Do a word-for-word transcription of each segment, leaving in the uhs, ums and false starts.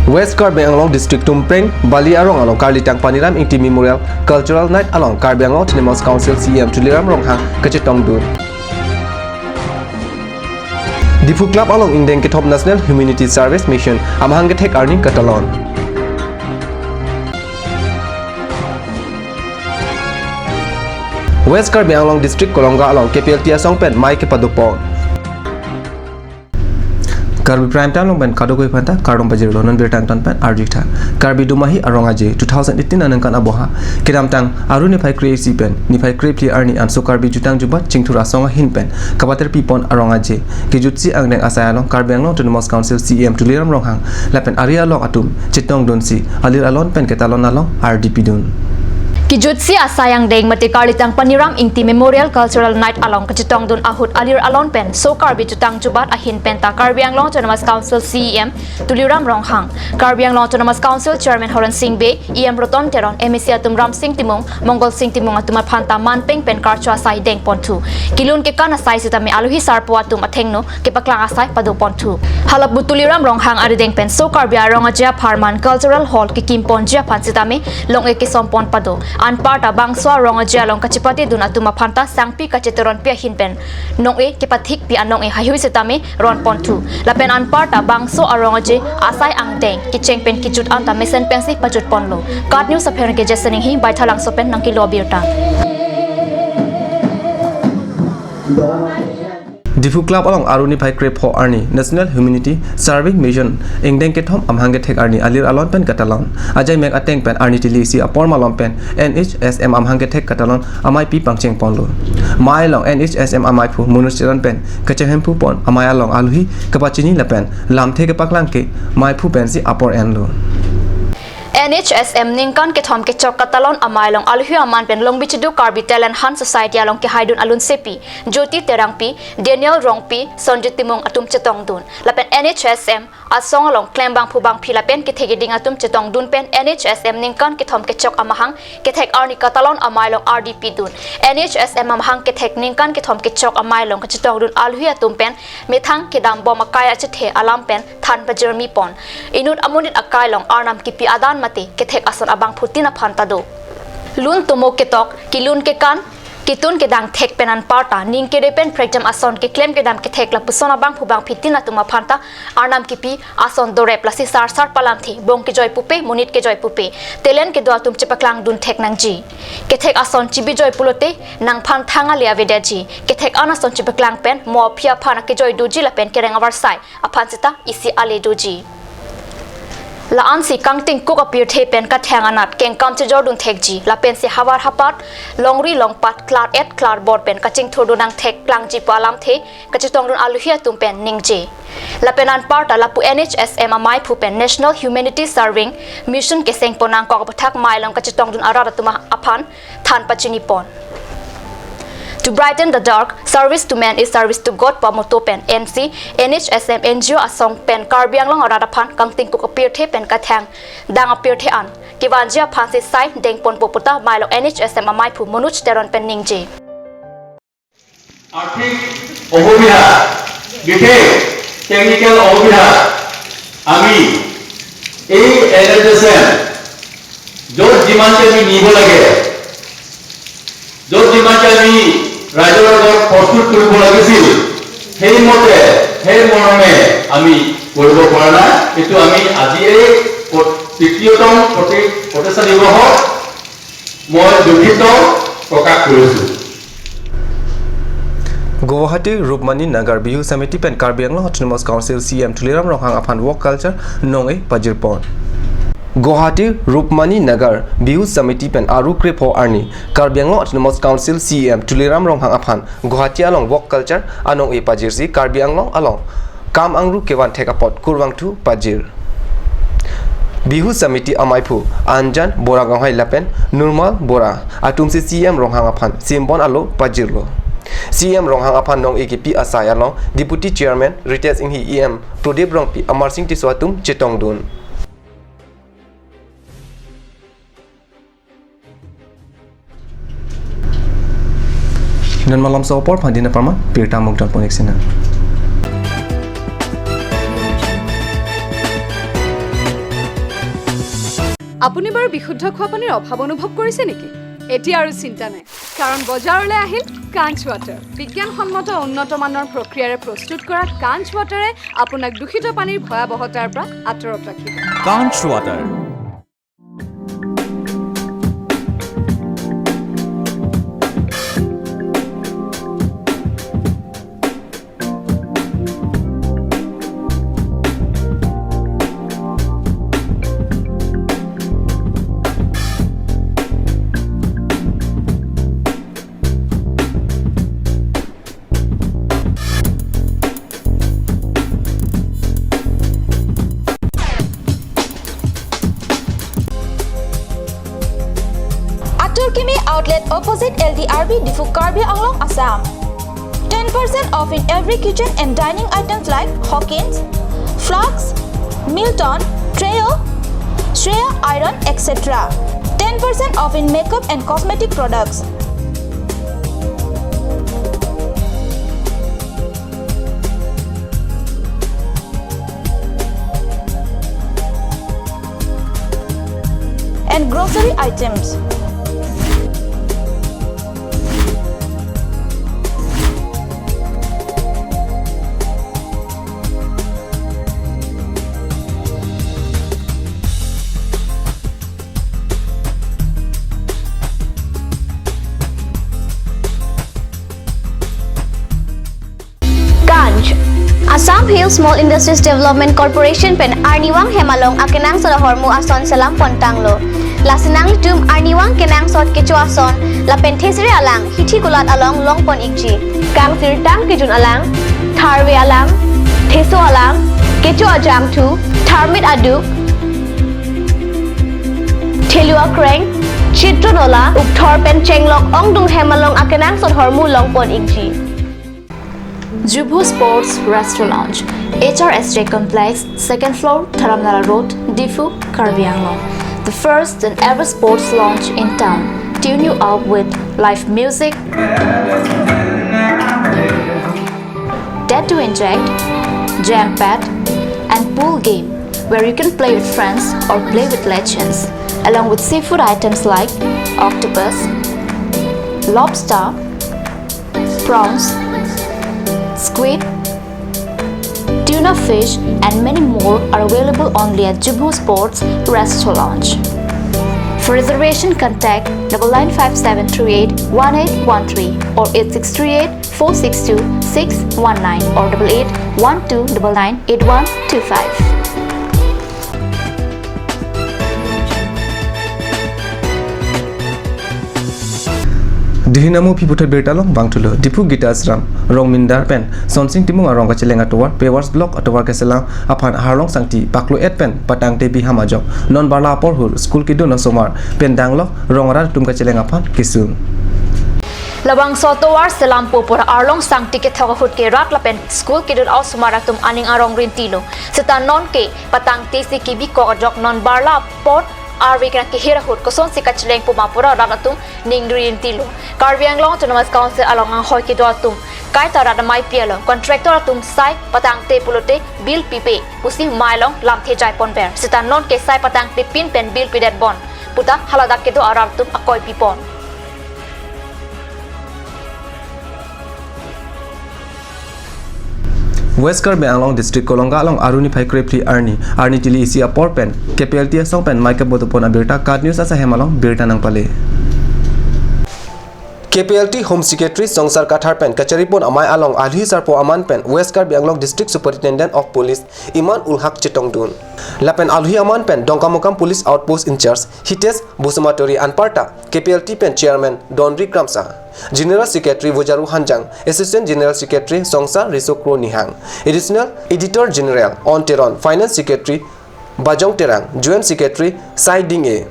West Karbi Anglong District Tumpreng Bali arong along Karlitang Paniram Ingti Memorial Cultural Night along Karbi Anglong Autonomous Council C E M Tuliram Ronghang kachetongdun. Diphu Club along ingdeng kethom National Humanity Service Mission amahang kethek arni katalon. West Karbi Anglong District Kolonga along K P L T asong pen mei kepadopon. Karbi Prime Time along pen kadokave aphanta kardom pajirlo. Non birta angton pen arju tha. Karbi Dumahi Arong Aje two thousand eighteen aningkan aboha kedamtang Aru niphai kre-isi pen niphai krephli arni anso Karbi jutang jubat chingthur asong ahin pen kapaterpipon Arong Aje kejutsi angdeng asai along Karbi Anglong Autonomous Council C E M Tuliram Ronghang lapen ari along atum chetongdunsi alir alon pen ketalon along ardi pidun. Kejutsi asai angdeng mate Karlitang Paniram Ingti Memorial Cultural Night along kachetongdun ahut alir alon pen so Karbi jutang jubat ahin penta Karbi Anglong Autonomous Council C E M Tuliram Ronghang, Karbi Anglong Autonomous Council Chairman Horen Sing Bey, E M Roton Teron, M A C atum Ram Sing Timung, Mongol Sing Timung atum aphanta manpeng pen karcho asai dengponthu. Kelun kekan asai sitame alohi sarpo atum athengno kepaklang asai padoponthu. Halapu Tuliram Ronghang arideng pen so Karbi Arong Aje apharman Cultural Hall kekimponji aphan sitame long-e kesompon pado. Anparta bangso Arong Aje along kachepatedun atum aphanta sangpi kacheteronpi ahin pen nong-e kepathikpi anong-e haihui sitame ronponthu. Lapen anparta bangso Arong Aje asai angdeng kecheng pen kejut anta mesen pensi pajutponlo. KAT News apherangke Jason Inghi, Baithalangso pen nangkelo abirta. Diphu Club along Aru niphai krepho arni National Humanity Service Mission ingdeng kethom amahang kethek arni alir alon pen katalon. Ajai mek ateng pen arni tili isi apor malom pen N H S M amahang kethek katalon ameipi pangchengponlo. Mei along N H S M ameiphu Manoj Teron pen kachehemphu pon, amei along alohi kapachini lapen lamthe kepaklang ke meiphu pensi apor enlo. N H S M ningkan kethom kechok katalon amei along alohi aman pen Longbi Chidu Karbi Talent Hunt Society along kehaidun alunsepi Jyoti Terangpi, Daniel Rongpi, Sonjit Timung atum chetongdun. Lapen N H S M asong along klembangphu bangphi lapen kethek keding atum chetongdun pen N H S M ningkan kethom kechok amahang kethek arni katalon amei along ardi pidun. N H S M amahang kethek ningkan kethom kechok amei along kachetongdun alohi atum pen methang kedambom akai achethe alam pen than pajirmipon. Inut amonit akai along arnam kipi adan mate kethek ason abangphutin aphanta do. Lun tomo ketok, kelun kekan, ketun kedang thek pen anparta ning kede pen prekjam ason keklem kedam kethek lapuson abangphu bangphitin atum aphanta arnam kipi ason dorep lasi sarsar palamthe, bong kejoi pupe, monit kejoi pupe, talent kedo atum chepaklangdun thek nangji. Kethek ason chibijoi pulote nangphan thang ale avedetji. Kethek an ason chepaklang pen mo aphi aphan akejoi doji lapen kereng avarsai aphan seta isi ale doji. La-ansi kangtingkuk apirthe pen kathang anat kengkam chejordun thekji, lapensi havar hapat, longri longpat, klar-et klarbor pen kachingthurdun nangthek plangji pu alamthe kachetongdun alohi atum pen ningje. Lapen anparta lapu N H S M ameiphu pen National Humanity Service Mission kesengpon nangkok aputhak mei along kachetongdun arat atum aphan than pachinipon. To brighten the dark, service to man is service to God pu amotto pen N C, N H S M, N G O asong pen Karbi Anglong arat aphan kangtingkuk apirthe pen kathang dang apirthe an kevanji aphansi sai dengponpo puta mei along N H S M ameiphu Manoj Teron pen ningje. আৰ্থিক অসুবিধা, বিশেষ টেকনিকেল অসুবিধা, আমি এই N H S M য'ত যিমানকে আমি নিব লাগে, য'ত যিমানকে আমি ৰাইজৰ আগত প্ৰস্তুত কৰিব লাগিছিল, সেইমতে, সেই মৰ্মে আমি কৰিব পৰা নাই। এইটো আমি আজি এই প্ৰ-, তৃতীয়তম প্ৰতি-, প্ৰতিষ্ঠা দিৱসত মই দুখিত প্ৰকাশ কৰিছোঁ। Guwahati Rupmani Nagar Bihu Samiti pen Karbi Anglong Autonomous Council C E M Tuliram Ronghang aphan Wok Culture nong-e pajirpon. Guwahati Rupmani Nagar Bihu Samiti pen Aru krepho arni Karbi Anglong Autonomous Council C E M Tuliram Ronghang aphan Guwahati along Wok Culture anong-e pajirsi Karbi Anglong along kam angru kevan thek apot kurvangthu pajir. Bihu Samiti ameiphu Anjan Bora Gonghai lapen Nurmal Bora atumsi C E M Ronghang aphan simpon alo pajirlo. C E M Ronghang aphan nong-e kipi asai along Deputy Chairman Ritesh Inghi, E M Prodip Rongpi, Amarsing Tisso atum chetongdun. Non malomso apor phan dina parman, birta mukdang ponik sina. আপুনি বাৰু বিশুদ্ধ খোৱা পানীৰ অভাৱ অনুভৱ কৰিছে নেকি? এতিয়া আৰু চিন্তা নাই, কাৰণ বজাৰলৈ আহিল কাঞ্চ ৱাটাৰ। বিজ্ঞানসন্মত উন্নত মানৰ প্ৰক্ৰিয়াৰে প্ৰস্তুত কৰা কাঞ্চ ৱাটাৰে আপোনাক দূষিত পানীৰ ভয়াৱহতাৰ পৰা আঁতৰত ৰাখিব। Kanch Water. Atur Kimi Outlet, opposite L D R B, Diphu, Karbi Anglong, Assam. Ten percent off in every kitchen and dining items like Hawkins, flasks, Milton, Trio, Shreya iron, et cetera. Ten percent off in makeup and cosmetic products. And grocery items. Kanch. Assam Hill Small Industries Development Corporation pen arnivang hem along akenangsot ahormu ason selam pontanglo. Lasi nanglitum arnivang kenangsot kecho ason lapen thesere alang hithi kulat along longpon ikji. Kangsirtang kejun alang, tharve alang, theso alang, kecho ajangthu, tharmit aduk, thelu akreng, chitron ola, ukthor pen chenglok ongdung hem along akenangsot ahormu longpon ikji. Jubhu Sports Restaurant Lounge, H R S J Complex, second floor, Dharamnala Road, Diphu, Karbi Anglong. The first and ever sports lounge in town. Tune you up with live music, dare to inject, jam pad, and pool game where you can play with friends or play with legends, along with seafood items like octopus, lobster, prawns, squid, tuna fish, and many more are available only at Jubhu Sports Restaurant Lounge. For reservation, contact double nine five seven three eight one eight one three or eight six three eight four six two six one nine or double eight one two double nine eight one two five. Dihinamu piputhot birta along bangthulo. Diphu Gita Ashram, Rongmindar pen Sonsing Timung arong kacheleng atovar, Pavers Block atovar keselam aphan Arlong Sangti paklo et pen patang tepi ham ajok non barla apor hur school kedun osomar pen danglok rong arat atum kacheleng aphan kesung. Labangso atovar selampo pura Arlong Sangti kethok ahut ke rat lapen school kedun osomar atum aning arong rintilo. Seta nonke patang tesi kebikok ajok non barla apor arve kena kehir ahut kosonsi kacheleng puma pura rat atum ning rintilo. Karbi Anglong Autonomous Council along anghoi kedo atum kaita rat amei pi along contractor atum sai patangte pulote bill pipe pusi mei along lamthe jaiponver. Seta nonke sai patangte pin pen bill pidet bon puta haladak kedo arat atum akoi pipon. West Karbi Anglong District Kolonga along Aruni phai krephli arni, arni tili isi apor pen K P L T asong pen mei kebodopon abirta KAT News asahem along birta nangpale. K P L T Home Secretary Songsar Kathar pen kacharipon amei along alhi sarpo aman pen West Karbi Anglong District Superintendent of Police Iman ul Haq chetongdun. Lapen alhi aman pen Dongkamukam Police Outpost in-charge Hitesh Basumatary anparta K P L T pen Chairman Donri Kramsa, General Secretary Vojaru Hanjang, Assistant General Secretary Songsa Risokro Nihang, Additional Auditor General On Teron, Finance Secretary Bajong Terang, Joint Secretary Sai Ding-e,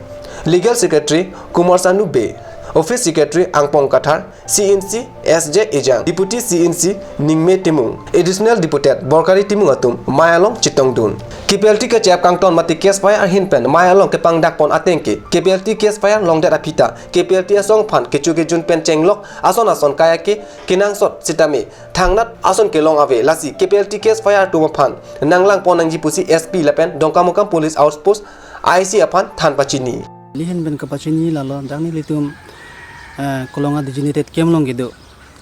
Legal Secretary Kumar Sanu Bey, Office Secretary Angpong Kathar, C N C S J Ejang, Deputy C N C Ningme Timung, Additional Deputy Borkari Timung atum mei along chetongdun. K P L T kachep kangton mate cash fire ahin pen mei along kepangdakpon ateng ke K P L T cash fire longdet aphi ta K P L T asong aphan kecho kejun pen chenglok ason ason kaya ke kenangsot sitame thangnat ason kelong ave, lasi K P L T cash fire atum aphan nanglangpon nangji pusi S P lapen Dongkamukam Police Outpost I C aphan than pachini. Neli ahin pen kapachini lalo, dak nelitum, eh, Kolonga designated camp along kedo.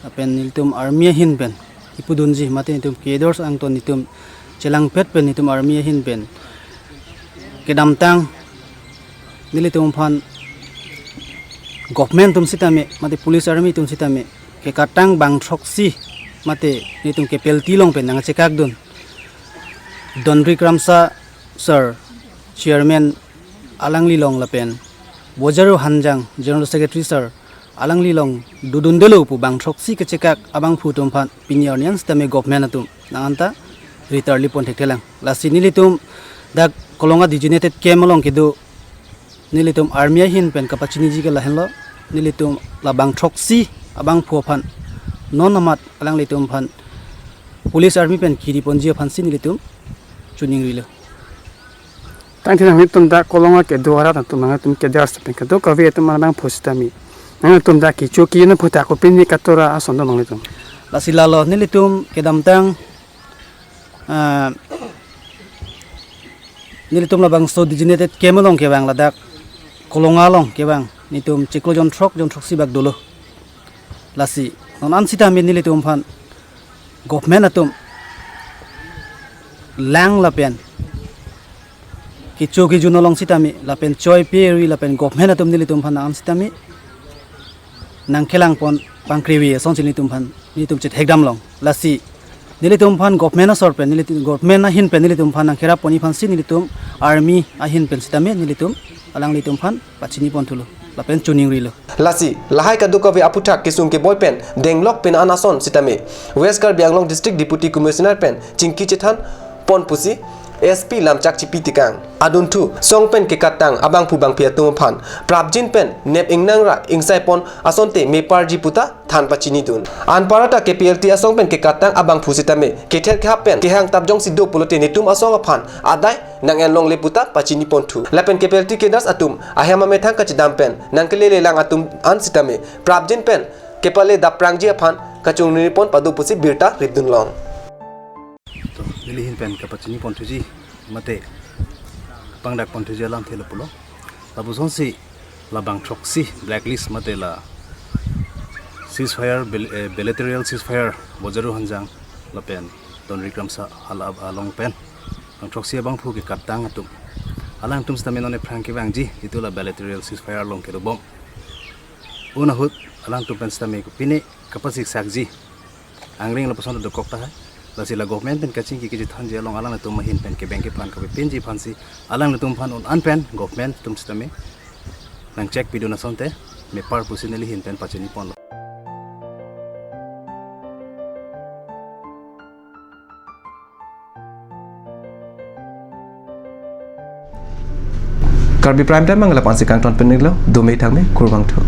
Lapen nelitum army ahin pen kipudunji mate nelitum cadres angton nelitum chelangpet pen nelitum army ahin pen kedamtang nelitum aphan government atum sitame mate police army atum sitame kekatang bang throksi mate nelitum kepelti along pen nangchekakdun Dondri Kramsa sir, chairman, alanglilong lapen Bojaru Hanjang, general secretary sir, alanglilong dodundelo pu bang throksi kechekak abangphu atum aphan pini arni an sitame government atum nang anta ritarli pon thekthelang. Lasi nelitum dak Kolonga designated camp along kedo nelitum army ahin pen kapachiniji ke lahenlo, nelitum labang throksi abangphu aphan non amat alanglitum aphan police army pen kiri ponji aphansi nelitum choningrilo. Tangte nanglitum dak Kolonga kedo arat atum nanglitum kedo arat pen kedo kave atum abangphu sitame nangtum dak kecho kejun aphuthak kopine katora ason do nanglitum? Lasi lalo nelitum kedamtang, ah, nelitum labangso designated camp along kevang ladak Kolonga along kevang nelitum chiklo jon throk jon throksi bak dolo. Lasi non an sitame nelitum aphan government atum lang lapen kecho kejun along sitame lapen choi pe ri lapen government atum nelitum aphan nang an sitame nangkelang pon pangkrevi asonsi nelitum aphan nelitum chethekdam long. Lasi nelitum aphan government asor pen nelitum government ahin pen nelitum aphan nangkerap ponji aphansi nelitum army ahin pen sitame nelitum alanglitum aphan pachini pon thulo lapen choningrilo. Lasi lahai kadokave aphuthak kesung keboi pen denglok pen an ason sitame West Karbi Anglong District Deputy Commissioner pen chingki chethan pon pusi S P lamchak chipi tikang. Adunthu song pen kekatang abangphu bangphi atum aphan prapjin pen nep ingnang ra ingsai pon asonte meparji puta than pachinidun. Anparta K P L T asong pen kekatang abangphu sitame kether kehap pen kehang tap jongsi do pulote netum asong aphan adai nang-en longle puta pachini ponthu. Lapen K P L T cadres atum ahem amethang kachedam pen nangkelele lang atum an sitame prapjin pen kepale dapprangji aphan kachongri pon pado pusi birta ritdun long. To, neli ahin pen kapachini ponthuji mate pangdak ponthuji alamthe lapulo. Lapusonsi labang throksi blacklist mate la ceasefire, bil-, eh, bilateral ceasefire Bojaru Hanjang lapen Dondri Kramsa hala along pen bang throksi abangphu kekatang atum, alangtum sitame non ephrang kevangji itum la bilateral ceasefire along kedobom. Un ahut alangtum pen sitame kopine kapasiksakji angring lapuson dokok tahai. Lasi la government pen kachingki kachethanji along alanglitum ahin pen kebeng kephan kapepinji aphansi alanglitum aphan un an pen government atum sitame nangchek pidun asonte mepar pusi neli ahin pen pachini ponlo. Karbi Prime Time manglap ansi kangton pen nilo, dome thangme, kurvangthu.